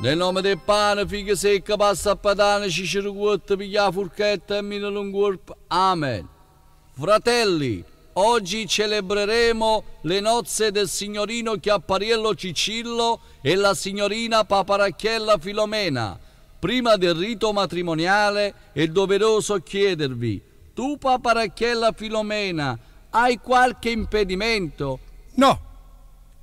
Nel nome del pane, fiche secca, pasta a patane, cicero cuotto, piglia la furchetta e minalo in corpo. Amen. Fratelli, oggi celebreremo le nozze del signorino Chiappariello Ciccillo e la signorina Paparacchiella Filomena. Prima del rito matrimoniale è doveroso chiedervi, tu Paparacchiella Filomena, hai qualche impedimento? No.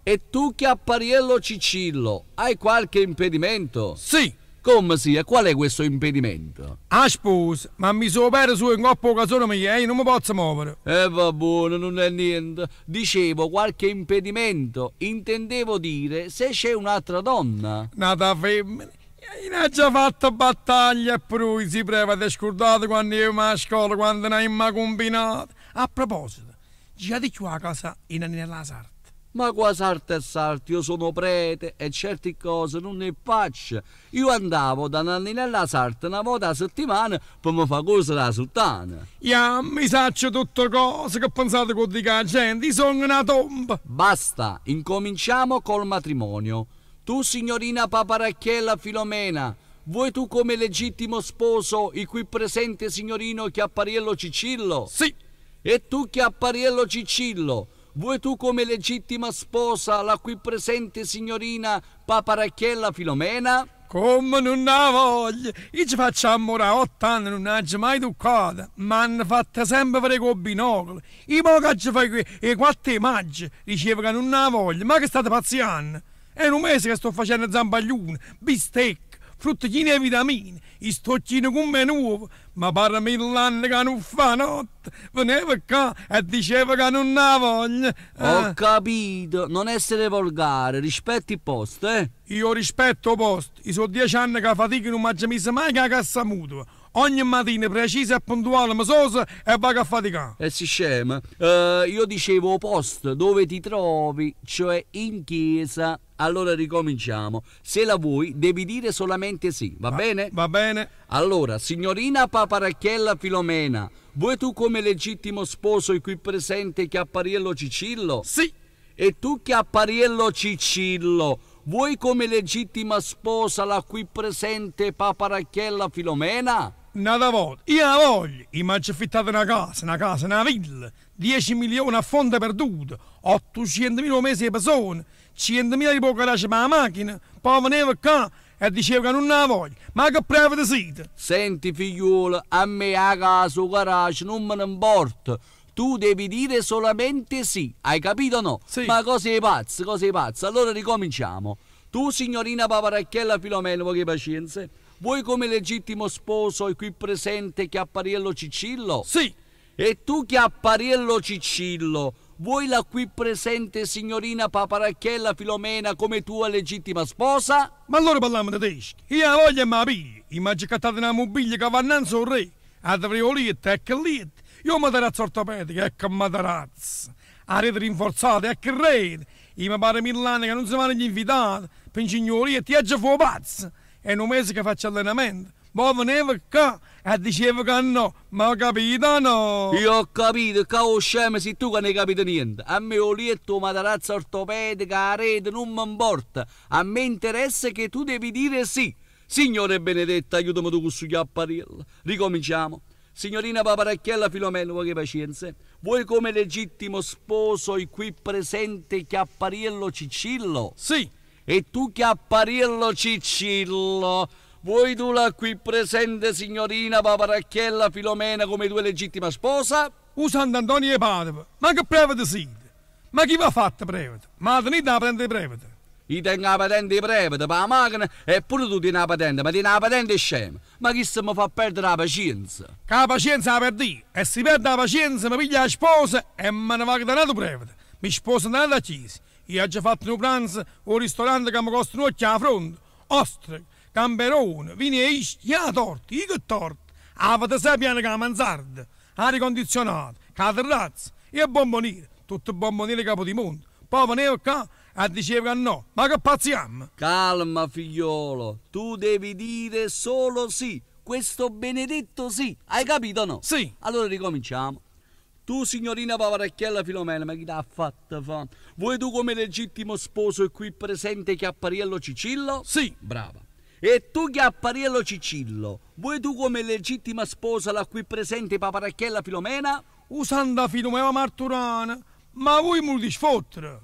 E tu Chiappariello Ciccillo, hai qualche impedimento? Sì. Come sì? E qual è questo impedimento? 'A sposa m'ha miso 'o pede sujo 'ncopp' 'o cazone mio e io nun me pozzo movere. E va buono, nun è niente. Dicevo qualche impedimento, intendevo dire se c'è un'altra donna. N'ata femmena? Io n'aggia fatto battaglia e pure zi' prevete t'he scurdato quanno jevemo 'a scola quanto n'avimma cumbinato. A proposito, girate cchiù 'a casa 'e Nanninella 'a sarta? Ma qua sarta e sarta, io sono prete e certi cose nun 'e ffaccio. Io andavo da Nanninella 'a sarta na vota 'a settimana pe me fa cosere 'a suttana. Jammo, i' saccio tutte cose, che pensate che 'o dico 'a gente? I' songo na tomba! Basta, incominciamo col matrimonio. Tu signorina Paparacchiella Filomena, vuoi tu come legittimo sposo il qui presente signorino Chiappariello Ciccillo? Sì! E tu Chiappariello Ciccillo, vuoi tu come legittima sposa la qui presente signorina Paparacchiella Filomena? Comme nun 'a voglio! Io ce faccio 'ammore 'a ott'anne nun aggio mai tuccato, m'hanno fatto sempe vedè cu 'o binocolo. Io mo ch'aggio fa 'e quatt' 'e maggio, dicevo ca nun 'a voglio, ma che state pazzianno? È nu mese ca sto facenno zambagliune, bistecche, frutta chine 'e vitamine, i' sto chino comm' 'e n'uovo, ma pare mill'anne ca nun fa notte, veneva ccà e diceva ca nun 'a voglio. Ho capito, non essere volgare, rispetti il posto, eh! Io 'o rispetto 'o posto, i' so' diece anne ca fatico e nun m'aggio miso mai cu 'a cassa mutua. Ogne matina preciso e puntuale me soso e vaco a faticà. E si scema? Io dicevo 'o posto dove ti trovi, cioè in chiesa. Allora ricominciamo. Se la vuoi, devi dire solamente sì, va bene? Va bene. Allora, signorina Paparacchiella Filomena, vuoi tu come legittimo sposo il qui presente Chiappariello Ciccillo? Sì. E tu Chiappariello Ciccillo, vuoi come legittima sposa la qui presente Paparacchiella Filomena? N'ata vota, io 'a voglio! Io m'aggio affittato na casa, na casa, na villa, diece milioni a fondo perduto, ottucientomila 'o mese 'e pesone, cientomila p' 'o garage p' 'a machina, po' veneva ccà e diceva ca nun 'a voglio. Ma che prevete site? Senti figliuolo, a me 'a casa, 'o garage nun me ne 'mporta, Tu devi dire solamente sì, hai capito o no? Sì. Ma cose 'e pazze, cose 'e pazze. Allora ricominciamo. Tu, signorina Paparacchiella Filomena, poco 'e pacienza, vuoi come legittimo sposo il qui presente Chiappariello Ciccillo? Sì. E tu, Chiappariello Ciccillo, vuoi la qui presente signorina Paparacchiella Filomena come tua legittima sposa? Ma allora parlammo tedesco. Io 'a voglio e m' 'a piglio. Io m'aggio accattato na mobiglia ca va annanze 'o rre. 'A te 'o lietto, e che lietto! Io 'o matarazzo ortopedico, e che matarazzo! 'A rete rinforzata, e che rete! Io me pare mill'anne ca nun se vanno gli invitati, pe 'ncigna 'o lietto, io aggia fa 'o pazzo! È nu mese ca faccio allenamento, mo veneva ccà e diceva ca no, ma capito o no? Io ho capito, ccà 'o scemo si tu ca n'hai capito niente. A me 'o lietto, 'o matarazzo ortopedico, 'a rete, nun me 'mporta. A me interessa che tu devi dire sì. Signore benedetto, aiutami tu cu stu chiappariello. Ricominciamo. Signorina Paparacchiella Filomena, poco 'e pacienza. Vuoi come legittimo sposo il qui presente Chiappariello Ciccillo? Sì. E tu Chiappariello Ciccillo, vuoi tu la qui presente signorina Paparacchiella Filomena come tua legittima sposa? Uh Sant'Antonio 'e Padova, ma che prevete site? Ma chi v'ha fatto prevete? Ma 'a tenite 'a patente 'e prevete? I' tengo 'a patente 'e prevete p' 'a machina e pure tu tiene 'a patente, ma tiene 'a patente 'e scemo. Ma chisto me fa perdere 'a pacienza. Ca 'a pacienza 'a perd'io e si perdo 'a pacienza me piglio 'a sposa e me ne vaco da n'atu prevete, me sposo 'int'a n'ata chiesa. Io aggio fatto nu pranzo 'o ristorante ca me costa n'uocchio 'a fronte, ostreche, gamberone, vino 'e Ischia e 'a torta, ih che torta! Avete sei piane cu 'a mansarda, aria condizionata, cu 'a terrazza e 'e bomboniere, tutte bomboniere 'e Capodimonte. Po' veneva ccà e diceva ca no, ma che pazziammo? Calma figliolo, tu devi dire solo sì, questo benedetto sì, hai capito o no? Sì. Allora ricominciamo. Tu signorina Paparacchiella Filomena, ma chi t'ha fatta fa? Vuoi tu come legittimo sposo il qui presente Chiappariello Ciccillo? Sì. Brava. E tu Chiappariello Ciccillo, vuoi tu come legittima sposa la qui presente Paparacchiella Filomena? 'O Santa Filomena Marturana, ma voi mi volete sfottere?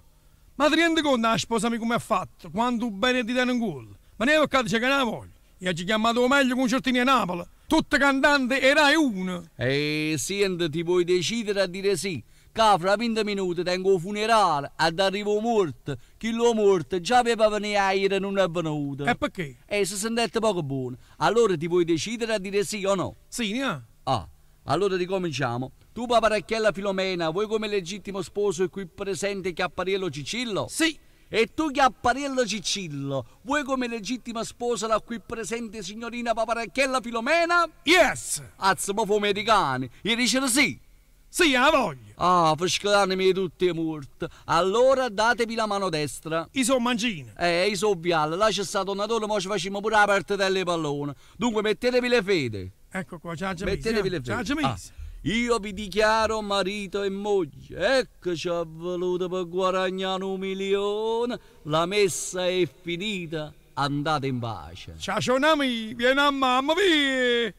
Ma ti rendi conto 'a sposa mia come ha fatto, quanto bene ti tiene in culo? Ma ne che dice che non la voglio. Io ho chiamato 'o meglio concertino 'e Napoli, tutte cantanti e Rai 1. E senti, ti vuoi decidere a dire sì? Ca fra 20 minuti tengo 'o funerale, ad arriva 'o morto, chillo morto già aveva venire ieri e non è venuto. E perché? E si sentette poco buono. Allora ti vuoi decidere a dire sì o no? Sì, ne ha? Ah, allora ricominciamo. Tu Paparacchiella Filomena, vuoi come legittimo sposo e qui presente Chiappariello Ciccillo? Sì. E tu Chiappariello Ciccillo, vuoi come legittima sposa la qui presente signorina Paparacchiella Filomena? Yes! Azzo, ma fu americani. Gli dicono sì. Sì, la voglio. Ah, frescatemi tutti morti. Allora datevi la mano destra. Io sono mangina. Io sono Viale, là c'è stato un natale, mo ci facciamo pure la partita delle pallone. Dunque mettetevi le fede. Ecco qua, ciao Mettetevi le fede. Ciao Ah, io vi dichiaro marito e moglie. Ecco ci ho voluto per guadagnare un milione. La messa è finita. Andate in pace. Ciao, ciao, vieni a mamma, via!